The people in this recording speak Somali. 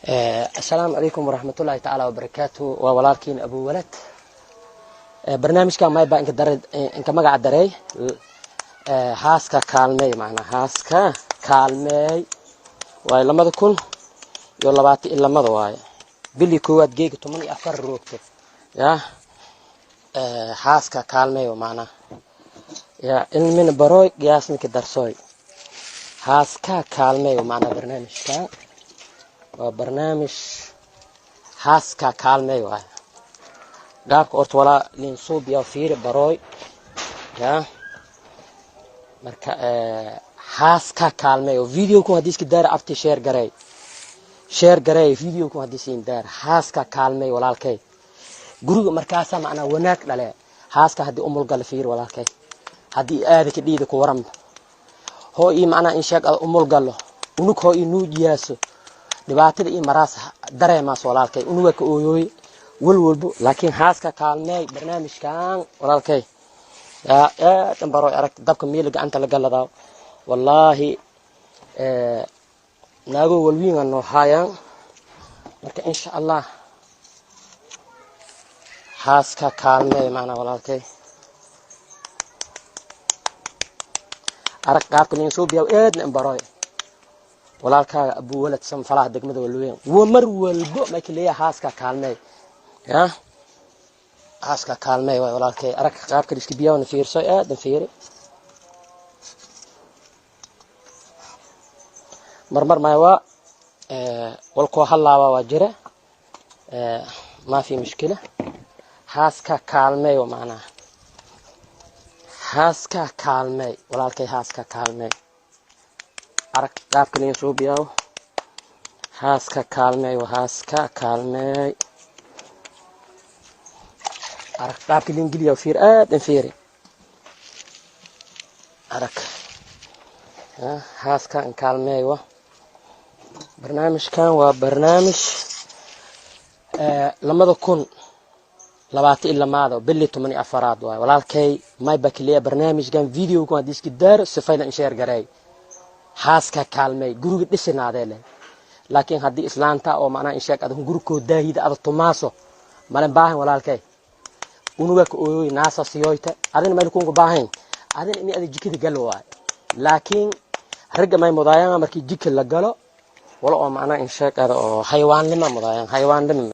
Asalaamu calaykum waraxmatullaahi tacaala wabarakaatu. Waa walaalkiin Abuwalad. Barnaamijka mayba inka dare, inka magaca dareey haaska kaalmeey, macnaa haaska kaalmeey waaye. 2022 waaye, bili koowaad, geega 14 roogto ya. Haaska kaalmeey macnaa ya ilmina barooy, qiyaasninka darsooy, haaska kaalmeey. Macnaa barnaamijkan waa barnaamij haaska kaalmeey waaye. Gaabka horta walaa linsuubiya fiiri barooy ya. Marka haaska kaalmeey oo video ku haddii iska daara abti, share gareey, share gareey video ku haddii siin daar. Haaska kaalmeey walaalkay, guriga markaasa macnaa wanaag dhale. Haaska haddii umul gala fiiri walaalkay, haddii aada ka dhiida ku waran hoo ii macnaa in sheeg ada umul galo, unug hoo ii nuujiyaaso, dhibaatada ii maraas dareemaas walaalkay, unuga ka ooyooy wal walbo. Laakiin haaska kaalmeey barnaamijkan walaalkay yaa aad baro. Arag dabka miila gacanta la galadaa. Wallaahi naago walwiinga noo haayaan. Marka insha Allah haaska kaalmeey macnaa walaalkay, arag qaabka nin soo biyaa aadna baroy. Walaalkaaga Abuwalad Sanfalaha, degmada Walweyn. Wa mar walbo mayka leeyahay haaska kaalmeey ya, haaska kaalmeey waay walaalkay. Arag qaabka liska biyaana fiirso, aadan fiiri. Marmar maya waa walkoo halaaba waa jira, maa fi mushkila. Haaska kaalmeey macnaha haaska kaalmeey walaalkay, haaska kaalmeey. Arag qaabka nin soo biyaawo, haaska kaalmeey, haaska kaalmeey. Arag qaabka nin geliya fiir, aadan fiiri. Arag haaska kaalmeey wa. Barnaamijkan waa barnaamij 2022 bili 14aad waay walaalkay. Mayba kaliya barnaamijkan videoku haddii iska daaro sifayna in share gareey. Haaska kaalmeey guriga dhisinaadee leh. Laakiin haddii islaanta oo macnaha in sheeg adag gurikoo daahida ada tumaaso malen baahan walaalkay, unuga ka ooyoy naasa siyoyta, adina mayl kunku baahayn adina ini ada jikada galo waay. Laakiin ragga may mudaayaan markii jika la galo wala oo macnaha in sheeg ada oo xayawaannima mudaayaan, xayawaannima.